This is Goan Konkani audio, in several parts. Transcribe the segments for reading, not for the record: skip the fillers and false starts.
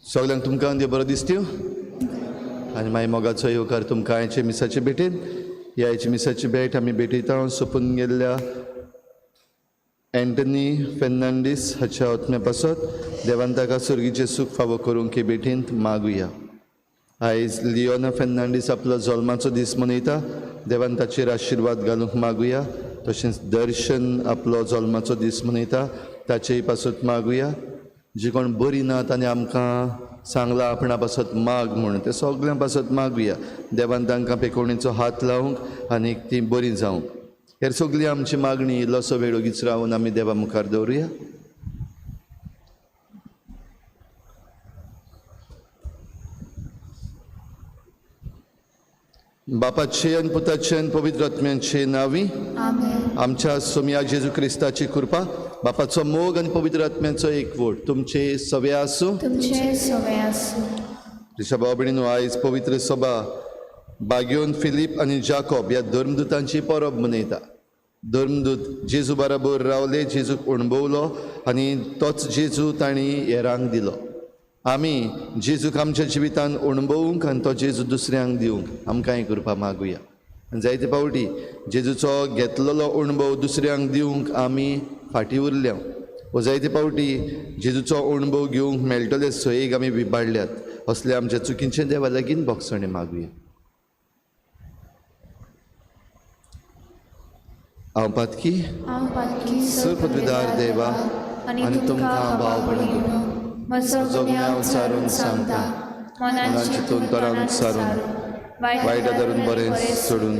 सगल्यांक तुमकां देव बरो दिसत्यो आनी मागीर मोगाचो येवकार तुमकां आयचे मिसाचे भेटेन. ह्या आयचे मिसाची भेट आमी भेटयता सोंपून गेल्ल्या एंटनी फेर्नांडीस हाच्या आत्म्या पासत देवान ताका सर्गीचें सूख फावो करूंक हे भेटींत मागुया. आयज लियोना फेर्नांडीस आपलो जल्माचो दीस मनयता, देवान ताचेर आशिर्वाद घालूंक मागुया. तशेंच दर्शन आपलो जल्माचो दीस मनयता, ताचेय पासत मागुया. जी कोण बरी ना ताणें आमकां सांगलां आपणा पासत माग म्हूण, ते सगळ्यां पासत मागुया. देवान तांकां पेकोवणेचो हात लावंक आनी ती बरी जावंक. हेर सगळी आमची मागणी इल्लोसो वेळ ओगीच रावन आमी देवा मुखार दवरुया. बापाचे आनी पुताचे आनी पवित्र आत्म्याचे नांवी आमच्या सोमया जेजू क्रिस्ताची कृपा, बापाचो मोग आनी पवित्र आत्म्याचो एकवट तुमचे सवे आसूं. तुमचे सवे आसूं. रिशा भाव भयणीनो, आयज पवित्र सभा बाग्योन फिलीप आनी जाकोब ह्या धर्मदूतांची परब मनयता. धर्मदूत जेजू बराबर रावले, जेजूक अणभवलो आनी तोच जेजू तांणी हेरांक दिलो. आमी जेजूक आमच्या जिवितान अणभवूंक आनी तो जेजू दुसऱ्यांक दिवंक आमकांय कृपा मागुया. आनी जायते फावटी जेजूचो घेतलेलो अणभव दुसऱ्यांक दिवंक आमी फाटीं उरल्या, वो जायते फावटी जेजूचो अणभव घेवंक मेळटले सोयेक आमी विबाडल्यात. असले आमच्या चुकींचें देवा लागीं भोगसणें मागुया. हांव पातकी सर्वपदवीदार देवा आनी तुमकां भाव भयणीनो म्हजो गुन्यांव सारून सांगता, मनान चिंतून तोरान सारून वायट धरून बरें सोडून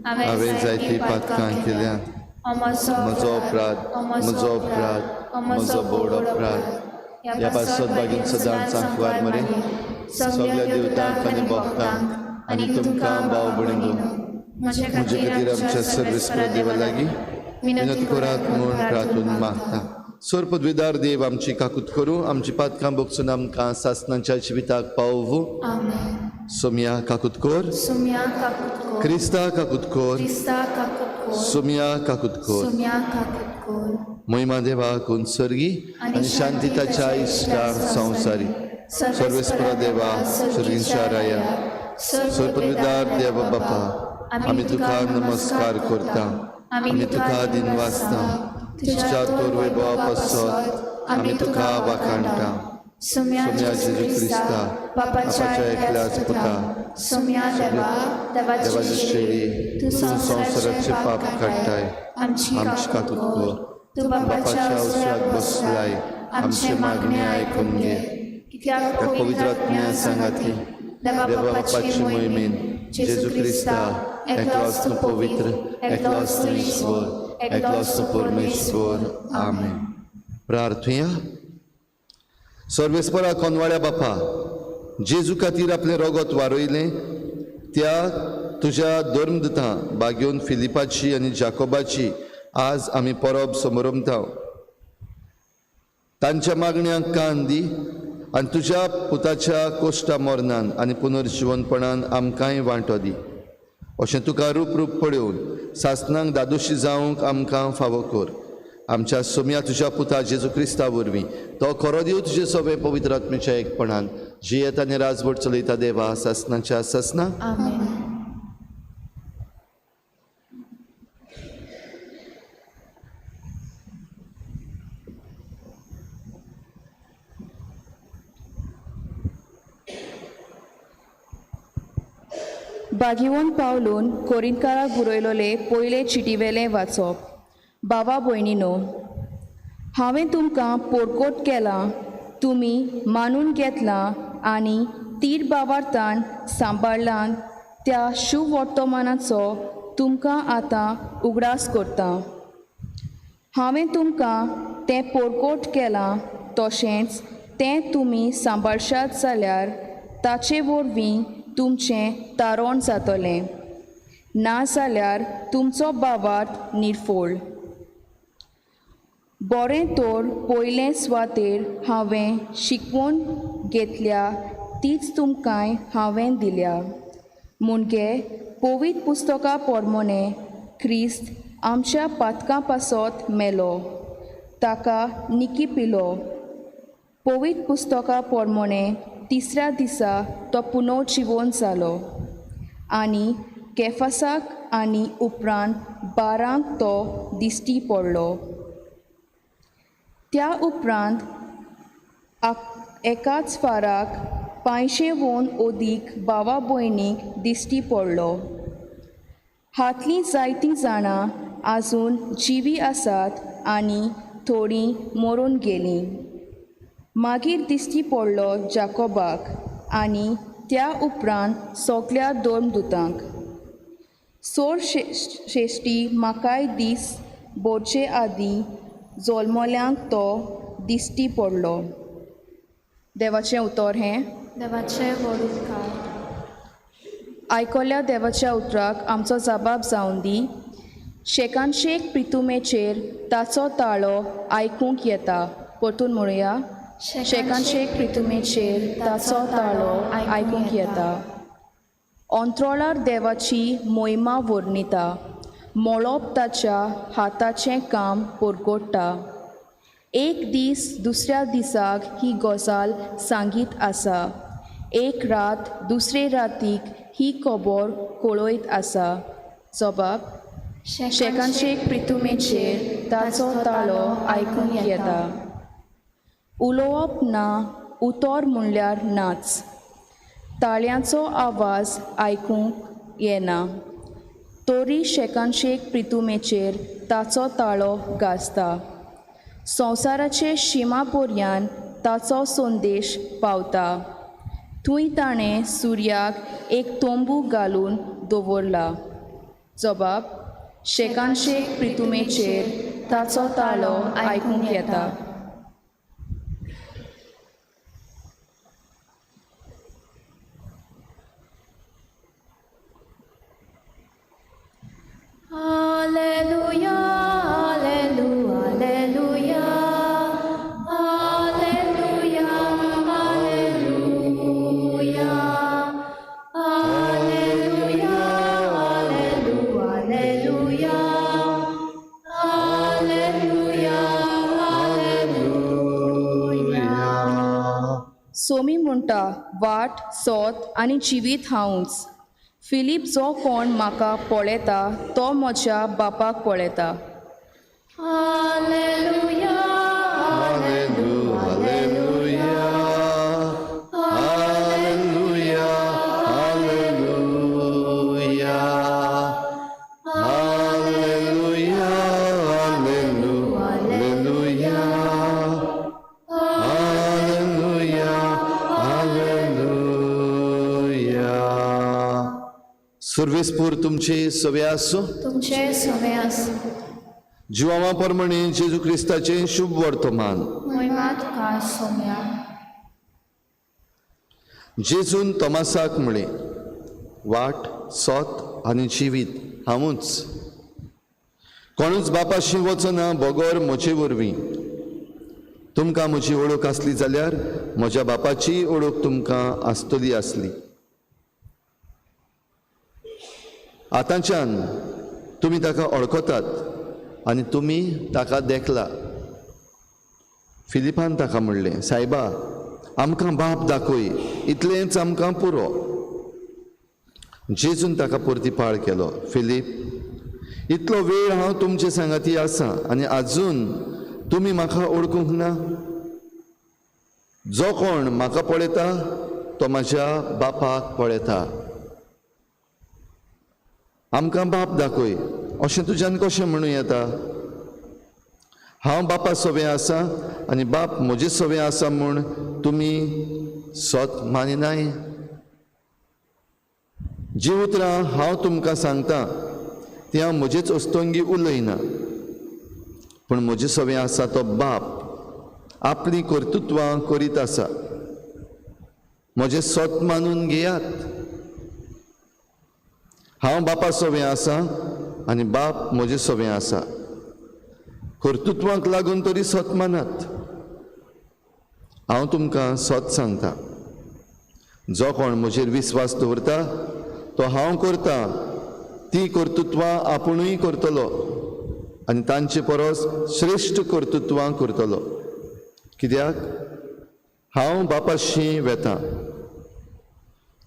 हांवें जायतीं पातकां केल्यांत. म्हजो अपराध, म्हजो अपराध, म्हजो बोड अपराध. ह्या पासत बागीन सदांच आंकवार मरे सगळ्या देवतांक आनी भक्तांक आनी तुमकां भाव भयणीनो म्हजे खातीर आमच्या सर्वेस्पर देवा लागीं विनंती करात म्हूण प्रार्थून मागता. सर्वपदवीदार देव आमची काकूत करूं, आमची पातकां भोगसून आमकां सासणाच्या जिविताक पावोवं. सोमया काकूत कर, क्रिस्ता काकूत कर, सोमया काकूत कर. महिमा देवाक सर्गी आनी शांती ताच्या इश्टांक संवसारी. सर्वेस्पर देवा सर्गींच्या राया सर्वपदवीदार देवा बापा, आमी तुका नमस्कार करता, आमी तुका दिनवासता. तुज्या तोरवे भावा पासत आमी तुका वाखाणटा. सोम्या जेजू क्रिस्ता बापाच्या एकल्याच पुता सोम्या देवा देवाची शेळी, तूं तूं संवसाराचे पाप काडटाय, आमची आमची काकूत काकूत कर. कर. तूं बापाच्या उसराक बसलाय, आमचे मागणे आयकून घे. कित्याक त्या पवित्र आत्म्या सांगाती देवा देवा बापाची बापाची मोहिमेन मोहिमेन जेजू क्रिस्ता एकलोच तूं पवित्र, एकलोच तूं ईश्वर, एकलोच तूं परमेश्वर. आमेन. प्रार्थुया. सर्वेस्परा कोनवाड्या बापा, जेजू खातीर आपलें रगत वारयलें त्या तुज्या धर्मदूतां बागेवन फिलिपाची आनी जाकोबाची आज आमी परब समरमता. तांच्या मागण्यांक कान दी आनी तुज्या पुताच्या कोश्टा मरणान आनी पुनर्जिवनपणान आमकांय वांटो दी. अशें तुका रूप रूप पळोवन सासनांक दादोशी जावंक आमकां फावो कर. आमच्या सोम्या तुज्या पुता जेजू क्रिस्ता वरवीं तो खरो देव तुजे सगळे पवित्र आत्म्याच्या एकपणान जियेत आनी राजवट चलयता देवा सासनाच्या सासना. आमेन. बागिवोन पावलून कोरिंतकाराक बरयलोले पयले चिटीवेलें वाचप. बाबा भयणीनो, हांवें तुमकां पोरकोट केलां, तुमी मानून घेतलां आनी तीर बावार्थान सांबाळ्ळां त्या शुभवर्तमानाचो तुमकां आतां उगडास करता. हांवें तुमकां तें पोरकोट केलां तशेंच तें तुमी सांबाळशात जाल्यार ताचे वरवीं तुमचें तारण जातलें, ना जाल्यार तुमचो बावार्थ निर्फोळ. बरें तर पयले सुवातेर हांवें शिकवून घेतल्या तीच तुमकांय हांवें दिल्या. मुणगे पवित्र पुस्तका पोरमोने क्रिस्त आमच्या पातकां पासत मेलो, ताका निकी पिलो. पवित्र पुस्तका पोरमोने तिसऱ्या दिसा तो पुनव जिवोन जालो आनी केफासाक आनी उपरांत बारांक तो दिश्टी पडलो. त्या उपरांत एकाच फाराक 500 वोन अदीक भावा भयणीक दिश्टी पडलो. हातलीं जायतीं जाणां आजून जिवी आसात आनी थोडीं मरून गेलीं. मागीर दिश्टी पडलो जाकोबाक आनी त्या उपरांत सगल्या धर्मदुतांक. सोर श्रेश्ठी म्हाकाय दीस भरचे आदीं जल्मल्यांक तो दिश्टी पडलो. देवाचें उतर हें. देवाचें व्हड उपकार. आयकल्या देवाच्या उतराक आमचो जबाब जावन दी. शेकानशेक प्रितुमेचेर ताचो ताळो आयकूंक येता. परतून म्हणुया, शेकानशेक प्रितुमेचेर ताचो ताळो आयकूंक येता. अंत्रोळार देवाची मोहिमा वर्णिता, मळोब ताच्या हाताचें काम परगट्टा. एक दीस दुसऱ्या दिसाक ही गजाल सांगीत आसा, एक रात दुसरे रातीक ही खबर कळयत आसा. जबाब, शेकानशेक प्रितुमेचेर ताचो ताळो आयकूंक येता. उलोवप ना, उतर म्हणल्यार नाच. ताळयांचो आवाज आयकूंक येना, तरी शेकानशेक प्रितुमेचेर ताचो ताळो गाजता. संवसाराचे शिमा पर्यान ताचो संदेश पावता. थंय ताणें सुर्याक एक तंबू घालून दवरला. जबाब, शेकानशेक प्रितुमेचेर ताचो ताळो आयकूंक येता. Alleluia, alleluia, alleluia, alleluia, alleluia, alleluia, alleluia, alleluia, alleluia. Somi म्हणटा, वाट, सोत आनी जिवीत हांवूच. फिलीप जो कोण म्हाका पळयता तो म्हज्या बापाक पळयता. Alleluia, Alleluia, alleluia, alleluia, alleluia, alleluia, alleluia, alleluia. सुर्वेसपूर तुमचे सवे आसूं. तुमचे सवे आसूं. जिवामा परमणे जेजू क्रिस्ताचें शुभ वर्तमान. मोहिमा तुका सोम्या. जेजून तोमासाक म्हळें, वाट, सोत आनी जिवीत हांवूच. कोणूच बापाशी वचना बगर म्हजे वरवीं. तुमकां म्हजी ओळख आसली जाल्यार म्हज्या बापाची ओळख तुमकां आसतली आसली. आतांच्यान तुमी ताका ओळखतात आनी तुमी ताका देखला. फिलिपान ताका म्हणलें, सायबा, आमकां बाप दाखय, इतलेंच आमकां पुरो. जेजून ताका परती पाळ केलो, फिलीप, इतलो वेळ हांव तुमचे सांगाती आसा आनी आजून तुमी म्हाका ओळखूंक ना? जो कोण म्हाका पळयता तो म्हज्या बापाक पळयता. आमकां बाप दाखय अशें तुज्यान कशें म्हणूं येता? हांव बापा सवें आसा आनी बाप म्हजे सवें आसा म्हूण तुमी सत मानिनाय? जी उतरां हांव तुमकां सांगता ती हांव म्हजेच अस्तंगी उलयना, पूण म्हजे सवें आसा तो बाप आपलीं कर्तृत्वां करीत आसा. म्हजें सत मानून घेयात. हांव बापा सवें आसा आनी बाप म्हजे सवें आसा. कर्तृत्वांक लागून तरी सत मानात. हांव तुमकां सत सांगता, जो कोण म्हजेर विस्वास दवरता तो हांव करता ती कर्तृत्वां आपुणूय करतलो आनी तांचे परस श्रेश्ठ कर्तृत्वां करतलो. कित्याक हांव बापाशी वेता.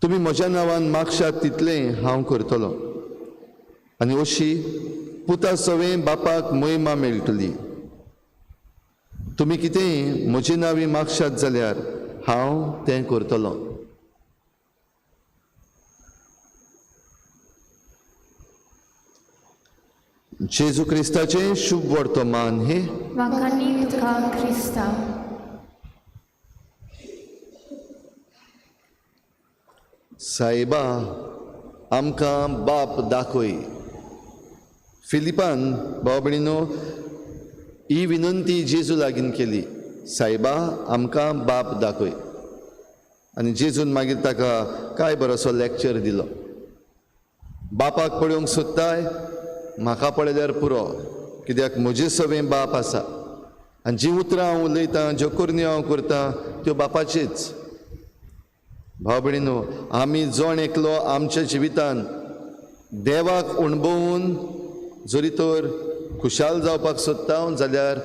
तुमी म्हज्या नांवान मागशात तितलें हांव करतलो आनी अशी पुता सवें बापाक महिमा मेळटली. तुमी कितेंय म्हजे नांवी मागशात जाल्यार हांव तें करतलो. जेजू क्रिस्ताचें शुभ वर्तमान हे वाखाणी तुका क्रिस्ता. सायबा, आमकां बाप दाखय. फिलिपान भाव भयणीनो ही विनंती जेजू लागीं केली, सायबा आमकां बाप दाखय. आनी जेजून मागीर ताका काय बरोसो लेक्चर दिलो. बापाक पळोवंक सोदताय, म्हाका पळयल्यार पुरो, कित्याक म्हजे सवें बाप आसा आनी जीं उतरां हांव उलयतां, ज्यो करण्यो हांव करतां त्यो बापाचीच. भाव भयणीनो, आमी जण एकलो आमच्या जिवितान देवाक अणभवून जरी तर खुशाल जावपाक सोदता जाल्यार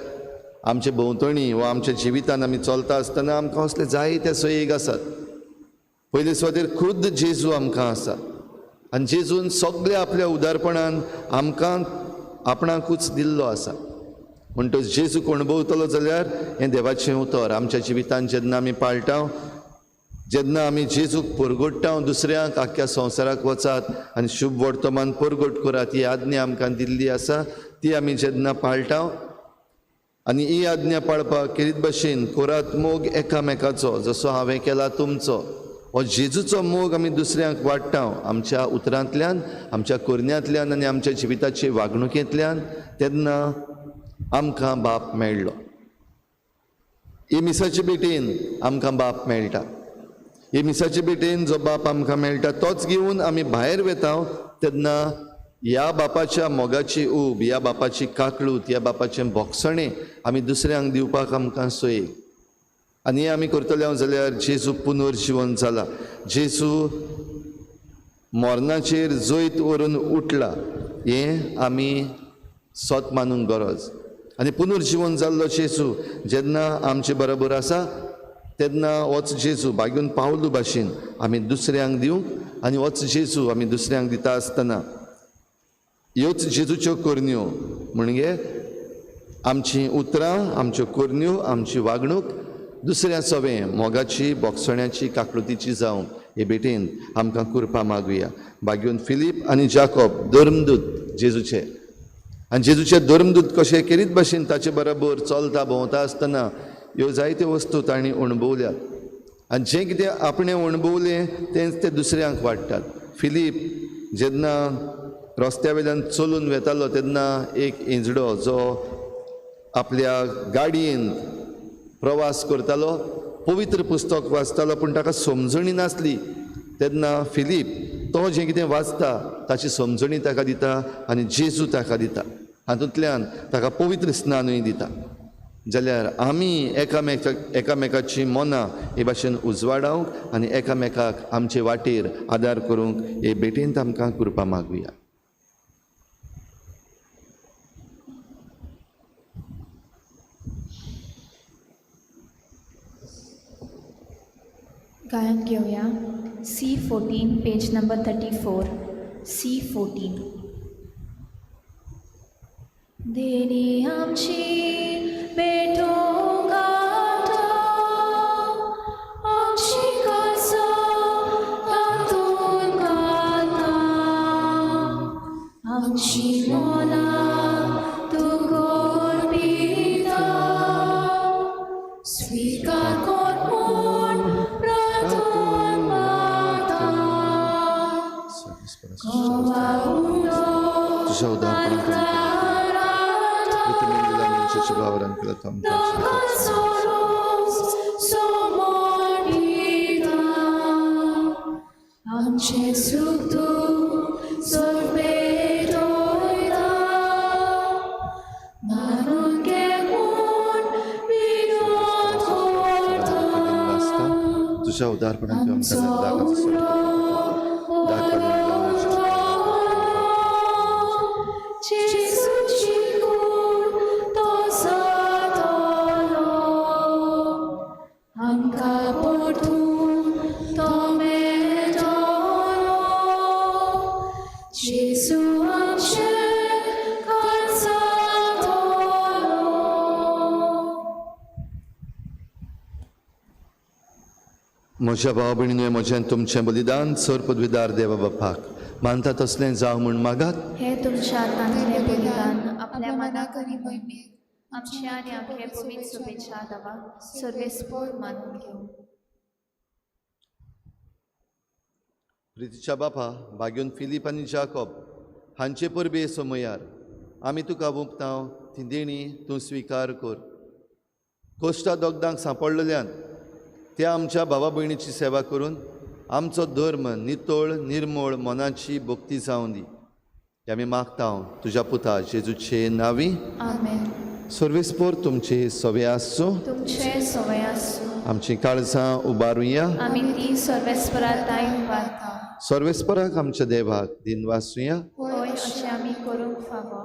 आमचे भोंवतणी वा आमच्या जिवितान आमी चलता आसतना आमकां असले जायते सोयीक आसात. पयले सुवातेर खुद्द जेजू आमकां आसा आनी जेजून सगळे आपल्या उदारपणान आमकां आपणाकूच दिल्लो आसा. म्हणटच जेजूक अणभवतलो जाल्यार हें देवाचें उतर आमच्या जिवितान जेन्ना आमी पाळटा, जेन्ना आमी जेजूक परगट्टा दुसऱ्यांक, आख्ख्या संवसाराक वचात आनी शुभ वर्तमान परगट करात ही आज्ञा आमकां दिल्ली आसा, ती आमी जेन्ना पाळटा आनी ही आज्ञा पाळपाक केरीत भशेन करात मोग एकामेकाचो जसो हांवें केला तुमचो, हो जेजूचो मोग आमी दुसऱ्यांक वाडटा आमच्या उतरांतल्यान, आमच्या करण्यांतल्यान आनी आमच्या जिविताचे वागणुकेंतल्यान, तेन्ना आमकां बाप मेळ्ळो. ही मिसाचे भेटेन आमकां बाप मेळटा. ही मिसाचे भेटेन जो बाप आमकां मेळटा तोच घेवन आमी भायर वेता तेन्ना ह्या बापाच्या मोगाची ऊब, ह्या बापाची काकळूत, ह्या बापाचें भोगसणें आमी दुसऱ्यांक दिवपाक आमकां सोय. आनी हें आमी करतले जाल्यार जेजू पुनर्जिवन जाला, जेजू मरणाचेर जैत व्हरून उठला हें आमी सत मानूंक गरज. आनी पुनर्जिवन जाल्लो जेजू जेन्ना आमचे बरोबर आसा तेन्ना होच जेजू बागून पावलू भाशेन आमी दुसऱ्यांक दिवंक आनी होच जेजू आमी दुसऱ्यांक दिता आसतना ह्योच जेजूच्यो करण्यो म्हणजे आमचीं उतरां, आमच्यो करण्यो, आमची वागणूक दुसऱ्या सवें मोगाची, बोगसण्याची, काकळुतीची जावं हे भेटेन आमकां कृपा मागुया. बागून फिलीप आनी जाकोब धर्मदूत जेजूचे आनी जेजूचे धर्मदूत कशे केरीत भाशेन ताचे बरोबर चलता भोंवता आसतना ह्यो जायत्यो वस्तू तांणी अणभवल्यात आनी जें कितें आपणें अणभवलें तेंच ते दुसऱ्यांक वाडटात. फिलीप जेन्ना रस्त्या वयल्यान चलून वेतालो तेन्ना एक इंजडो जो आपल्या गाडयेन प्रवास करतालो, पवित्र पुस्तक वाचतालो पूण ताका समजणी नासली, तेन्ना फिलीप तो जें कितें वाचता ताची समजणी ताका दिता आनी जेजू ताका दिता, हातूंतल्यान ताका पवित्र स्नानूय दिता. जाल्यार आमी एकामेकाची मनां हे भाशेन उजवाडावंक आनी एकामेकाक आमचे वाटेर आदार करूंक हे भेटेंत आमकां कृपा मागुया. गायन घेवया C14 page number 34 C14. देणी आमची भेटोवंक आतां आमची कासां तातूंत घालता आमची मनां तूं अर्पिता स्विकार कर म्हूण प्रार्थन मागता तुझ्या उदारपणान आमचें सूख तूं सोंपेटयता मानून घे म्हूण विनोद करता तुझ्या उदारपणान आमचो उलो जेजूची कूड तो जातलो आमकां परतून तो मेळटलो जेजू आमचें काळजांतलो. म्हज्या भाव भयणीन म्हजें तुमचें बलिदान सर पदवीदार देवा बापाक मानता तसलें जावं म्हूण मागात. हे तुमच्या हातांतलें बलिदान आपल्या मनाक आनी मोहिमेक आमच्या आनी आमचे पवित्र शुभेच्छा दवा सर्वेस्पोर मानून घेवं. प्रितीच्या बापा भाग्योन फिलीप आनी जाकोब हांचे परबे समयार आमी तुका वोंपता ती देणी तूं स्विकार कर. कोश्टा दोगदांक सांपडलेल्यान त्या आमच्या भावा भयणीची सेवा करून आमचो धर्म नितळ निर्मळ मनाची भक्ती जावं दी. हे आमी मागता तुज्या पुता जेजूचे नांवी. आमेन. सर्वेस्पोर तुमचे सवे आसूं. तुमचे सवय आसूं. आमची काळजां उबारुया. आमी ती सर्वेस्परा ताई उबारता. सर्वेस्पराक आमच्या देवाक दिनवासुया. होय अशें आमी करूंक फावो.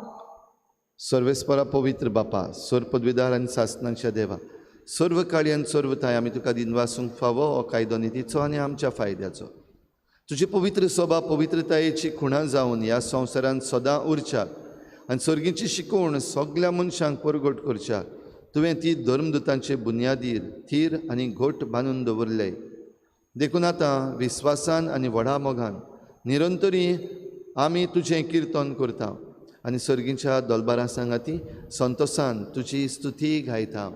सर्वेस्परा पवित्र बापा सर पदवीदार आनी सासनाच्या देवा सर्व काळी आनी सर्व थांय आमी तुका दिनवासूंक फावो हो कायदो नितीचो आनी आमच्या फायद्याचो. तुजी पवित्र सोबा पवित्रतायेची खुणा जावन ह्या संवसारांत सदां उरच्या आनी सर्गीची शिकवण सगल्या मनशांक परगट करच्या तुवें ती धर्मदुतांचे बुन्यादीर थीर आनी घट बांदून दवरले. देखून आतां विस्वासान आनी व्हडा मोगान निरंतरी आमी तुजें किर्तन करता आनी सर्गीच्या दोलबारां सांगाती संतोसान तुजी स्तुती गायता.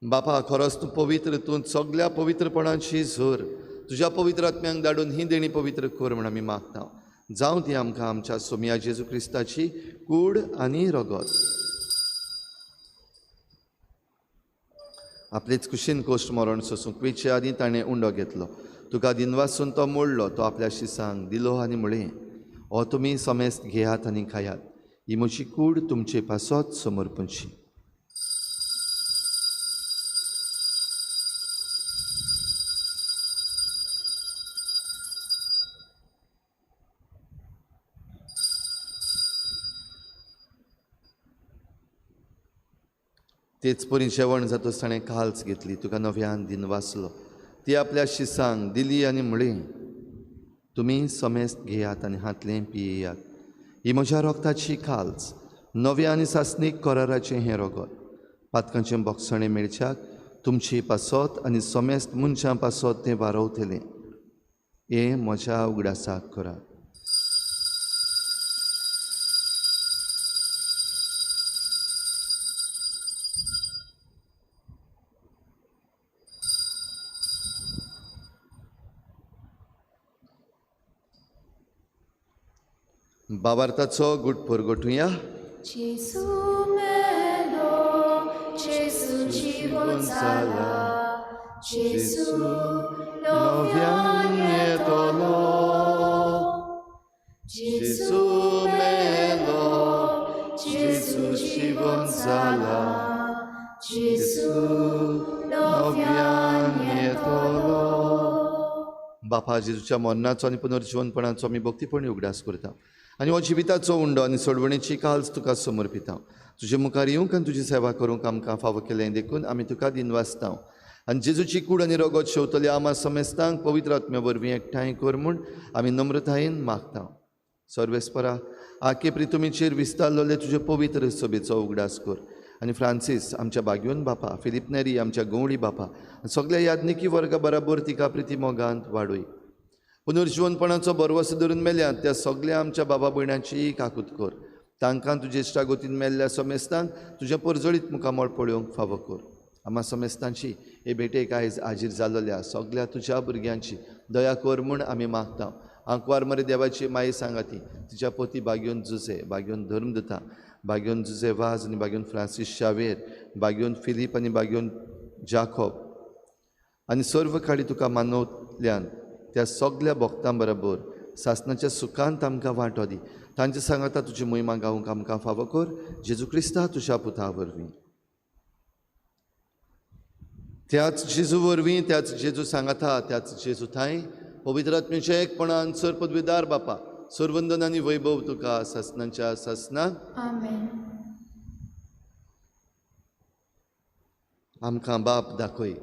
बापा खरोच तूं पवित्र, तूं सगल्या पवित्रपणाची झर तुज्या पवित्र आत्म्यांक धाडून ही देणी पवित्र कर म्हूण आमी मागता. जावं ती आमकां आमच्या सोमया जेजू क्रिस्ताची कूड आनी रगत. आपलेच कुशीन कोश्ट मरण सोसूंक वेचे आदीं ताणें उंडो घेतलो. तुका दिनवासून तो मोडलो, तो आपल्या शिसांक दिलो आनी म्हळें, हो तुमी समेस्त घेयात आनी खायात, ही म्हजी कूड तुमचे पासत समर्पणची. तेच परी जेवण जातच ताणें काल्स घेतली, तुका नव्यान दिनवासलो, ती आपल्या शिसांक दिली आनी म्हळें, तुमी समेस्त घेयात आनी हांतलें पियेयात, ही म्हज्या रोगताची काल्स, नव्या आनी सासणीक कराराचें हें रोगत, पातकांचें बोगसणें मेळच्याक तुमचे पासत आनी समेस्त मनशां पासत तें वारवतलें. हें म्हज्या उगडासाक करात. बाबार्थाचो गुट परगटुया. जेजू मेलो, जेजू जिवन जाला, जेजू नव्यान येतलो, जेजू मेलो, जेजू जिवन जाला, जेजू नव्यान येतलो. बापा, जेजूच्या मरणाचो आनी पुनर्जिवनपणाचो आमी भक्तीपणी उगडास करता आनी हो जिविताचो उंडो आनी सोडवणेची काल्स तुका समर्पिता. तुजे मुखार येवंक आनी तुजी सेवा करूंक आमकां फावो केलें देखून आमी तुका दिनवासता. आनी जेजूची कूड आनी रगत शेवतले आमा समेस्तांक पवित्र आत्म्या वरवीं एकठांय कर म्हूण आमी नम्रतायेन मागता. सर्वेस्परा, आके प्रितुमीचेर विस्तारलेले तुजे पवित्र सभेचो उगडास कर आनी फ्रांसीस आमच्या बागयोन बापा, फिलीप नेरी आमच्या गवळी बापा, सगळ्या याज्ञिकी वर्गा बराबर तिका प्रिती मोगांत वाडय. पुनर्जिवनपणाचो बरवस धरून मेल्यात त्या सगळ्या आमच्या बाबा भयणांची काकूत कर. तांकां तुजे इश्टागोतीन मेल्ल्या समेस्तांक तुजें परजळीत मुखामळ पळोवंक फावो कर. आमा समेस्तांची हे भेटेक आयज हाजीर जाल्ल्या सगळ्या तुज्या भुरग्यांची दया कर म्हूण आमी मागता. आंकवार मरे देवाची माई सांगाती, तिच्या पोती बागयोन जुजे, बागयोन धर्मदुता, बागयोन जुजे वाज आनी बागयोन फ्रांसीस शावेर, बागयोन फिलीप आनी बागयोन जाकोब आनी सर्व काळी तुका मानवतल्यान त्या सगळ्या भक्तां बरोबर सासणाच्या सुखांत आमकां वांटो दी. तांचे सांगाता तुजी मोहिमा गावंक आमकां फावो कर, जेजू क्रिस्ता तुज्या पुता वरवीं. त्याच जेजू वरवीं, त्याच जेजू सांगाता, त्याच जेजू थांय पवित्र आत्म्याच्या एकपणान सर पदवीदार बापा, सरवंदन आनी वैभव तुका सासणाच्या सासणाक. आमेन. आमकां बाप दाखय.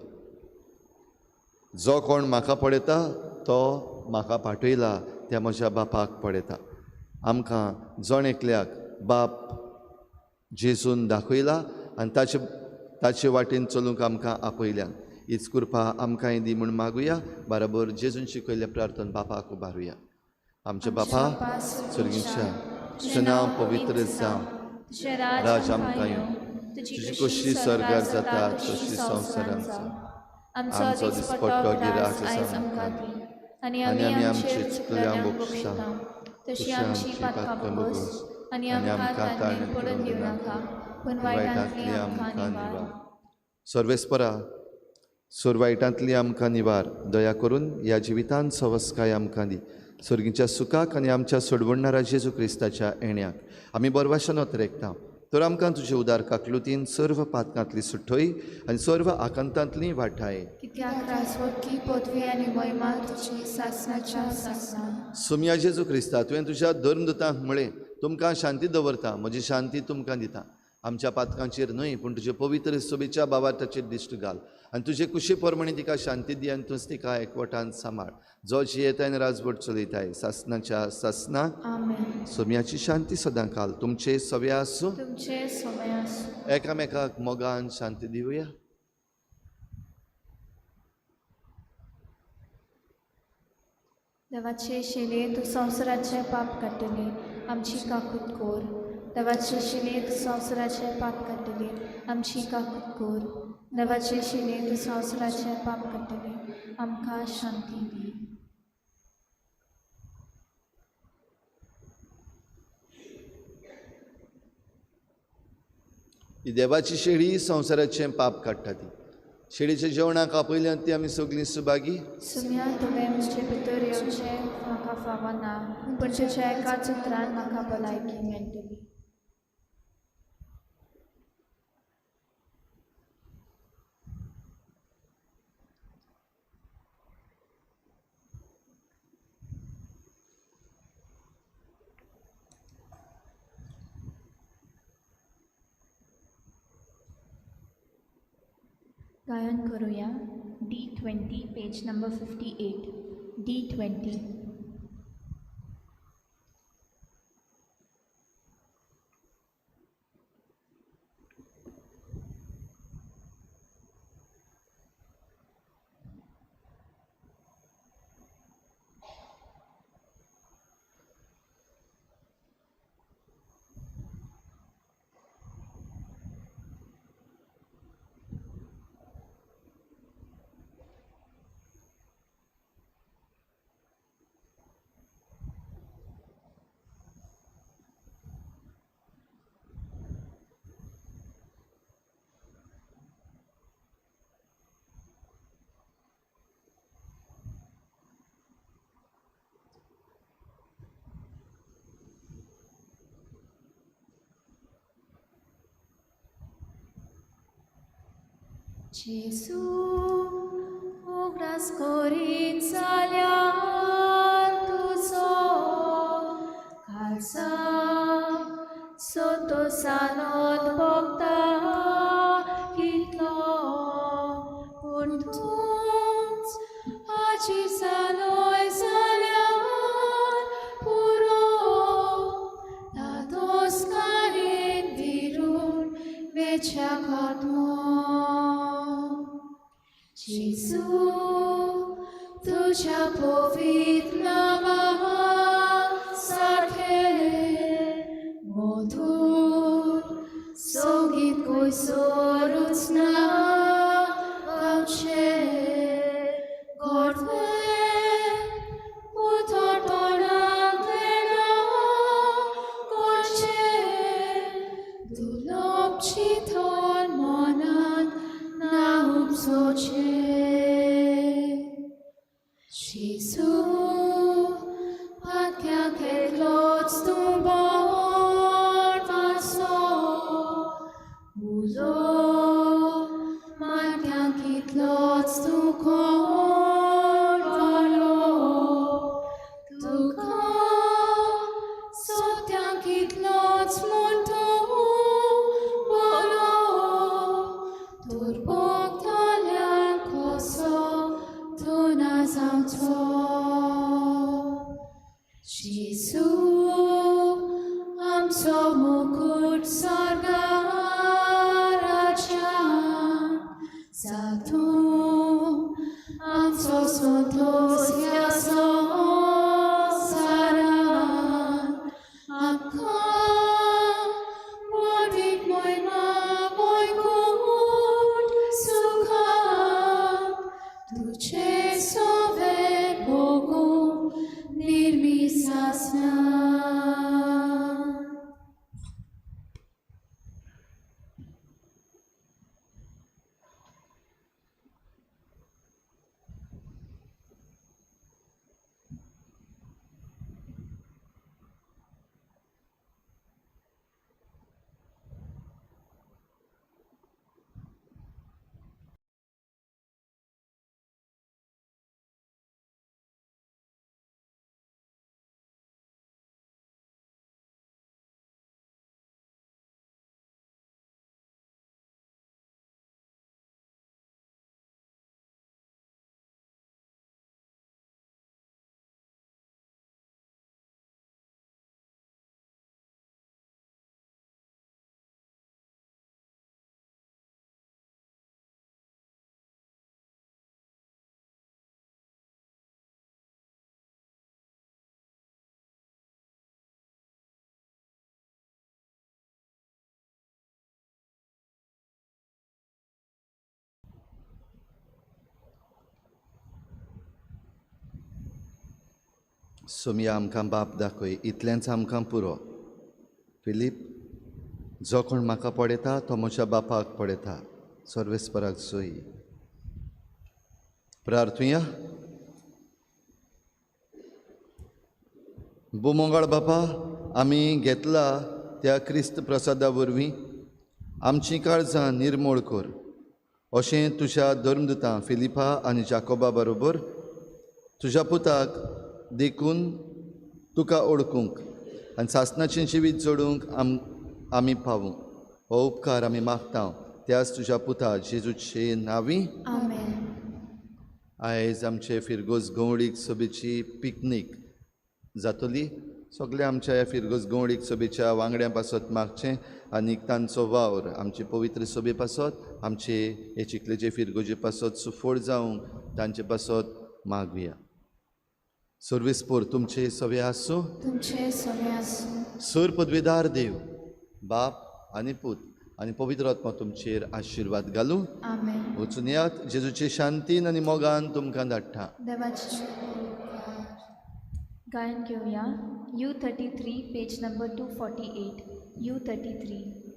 जो कोण म्हाका पळयता तो म्हाका पाठयला त्या म्हज्या बापाक पळयता. आमकां जण एकल्याक बाप जेजून दाखयला आनी ताचे वाटेन चलूंक आमकां आपयल्यान. हीच कृपा आमकांय दी म्हूण मागुया. बराबर जेजून शिकयल्लें प्रार्थन बापाक उबारुया. आमच्या बापा सर्गीच्या, तुजें नांव पवित्र जावं, राज आमकां येवं, तुजी कशी स्वर्गार जाता तशी संवसारांत जावं. आमचो दिसपट्टो गिरास आमकां दी आनी आमी आमचे चुकल्यांक बक्षता तशी आमची पातकां बोगस आनी आमकां ताणें पडून दिवं नाका, पूण वायटांतली आमकां निवार. सर्वेस्परा, सुरवायटांतली आमकां निवार. दया करून ह्या जिवितांत सवस्काय आमकां दी. सर्गीच्या सुखाक आनी आमच्या सोडवणणारा जेजू क्रिस्ताच्या येण्याक आमी बरवाशान अतरेकता. तर आमकां तुजे उदार काकलुतीन सर्व पातकांतली सुटय आनी सर्व आकांतांतली वाठाय. कित्याक राजवटकी पदवी आनी महिमा तुजी सासणाच्या सासणाक. सोमया जेजू क्रिस्ता, तुवें तुज्या धर्मदुतांक म्हळें, तुमकां शांती दवरता, म्हजी शांती तुमकां दिता. आमच्या पातकांचेर न्हय पूण तुजे पवित्र सोबेच्या बाबार्थाचेर दिश्ट घाल आनी तुजे कुशी प्रमाणे तिका शांती दी आनी तूंच तिका एकवटान सांबाळ, जो जियेताय आनी राजवट चलयताय सासणाच्या सासणाक. आमेन. सोम्याची शांती सदां काल तुमचे सव्या आसूं, तुमचे सोमे आसूं. एकामेकाक मोगान शांती दिवया. देवाचे शिले तूं संवसाराचें पाप काडटली, आमची काकूत कोर. देवाचे शिले तूं संवसाराचें पाप काडटली, आमची काकूत कोर. देवाचे शिले तूं संवसाराचें पाप काडटली, आमकां शांती दी. ही देवाची शेळी संवसाराचें पाप काडटा ती. शिडीच्या जेवणाक आपयल्यात ती आमी सगळीं सुभागी. सुम्या तुवें म्हजे भितर येवचें म्हाका फावना, पूण तुज्या एकाच उतरान म्हाका भलायकी मेळटली. गायन करूया D20 page number 58 D20. Gesù, उगडास करीत जाल्यार तुजो खालसा संतोसानोत भोगता कितलो, पूण तूंच आजी जालोय जाल्यार पुरो, धादोसकायेन विरून वेच्या खात्मो. जेजू, तुज्या पवित्र नांवा सारकें मधूर संगीत कोयसरूच ना गावचें, गोडवें उतर तोंडांतलें ना करचें, दुर्लभ चिंतन मनांत ना उपजचें. जेजू, पातक्यांक एकलोच तूं बोरवासो, उलो मारक्यांक कितलोच तूं कोरवालो, तुका सोत्यांक कितलोच म्हूण तूं बोलो, दुर्बोगतल्यांक कसो तूं ना जावचो. जेजू, आमचो मुकूट स्वर्गा राज्यांत, जातूं आमचो संतोस ह्या संवसारांत, आमकां व्हडवीक महिमा वैकुंठ सुखांत, तुजे सोवे भोगूंक निर्मिसासना. सोमया आमकां बाप दाखय, इतलेंच आमकां पुरो. फिलीप, जो कोण म्हाका पळयता तो म्हज्या बापाक पळयता. सर्वेस्पराक सोय. प्रार्थुया. बोमोंगाळ बापा, आमी घेतला त्या क्रिस्त प्रसादा वरवीं आमचीं काळजां निर्मोळ कर, अशें तुज्या धर्मदुतां फिलिपा आनी जाकोबा बरोबर तुज्या पुताक देखून तुका ओळखूंक आनी सासणाचें जिवीत जोडूंक आमी पावूं. हो उपकार आमी मागता त्याच तुज्या पुता जेजूचे नांवी. आमेन. आयज आमचे फिरगोज गवळीक सभेची पिकनीक जातली. सगळे आमच्या ह्या फिरगोज गवळीक सभेच्या वांगड्यां पासत मागचें आनी तांचो वावर आमचे पवित्र सभे पासत, आमचे हे चिखलेचे फिरगोजे पासत सुफळ जावंक तांचे पासत मागुया. सर्वेस्पोर तुमचे सवे आसूं. तुमचे सवे आसूं. सर पदवेदार देव बाप आनी पूत आनी पवित्र आत्मा तुमचेर आशिर्वाद घालूं. आमेन. वचून यात, जेजूचे शांतीन आनी मोगान तुमकां धाडटा. देवाचे गायन घेवया. U 33 page number 248. U 33.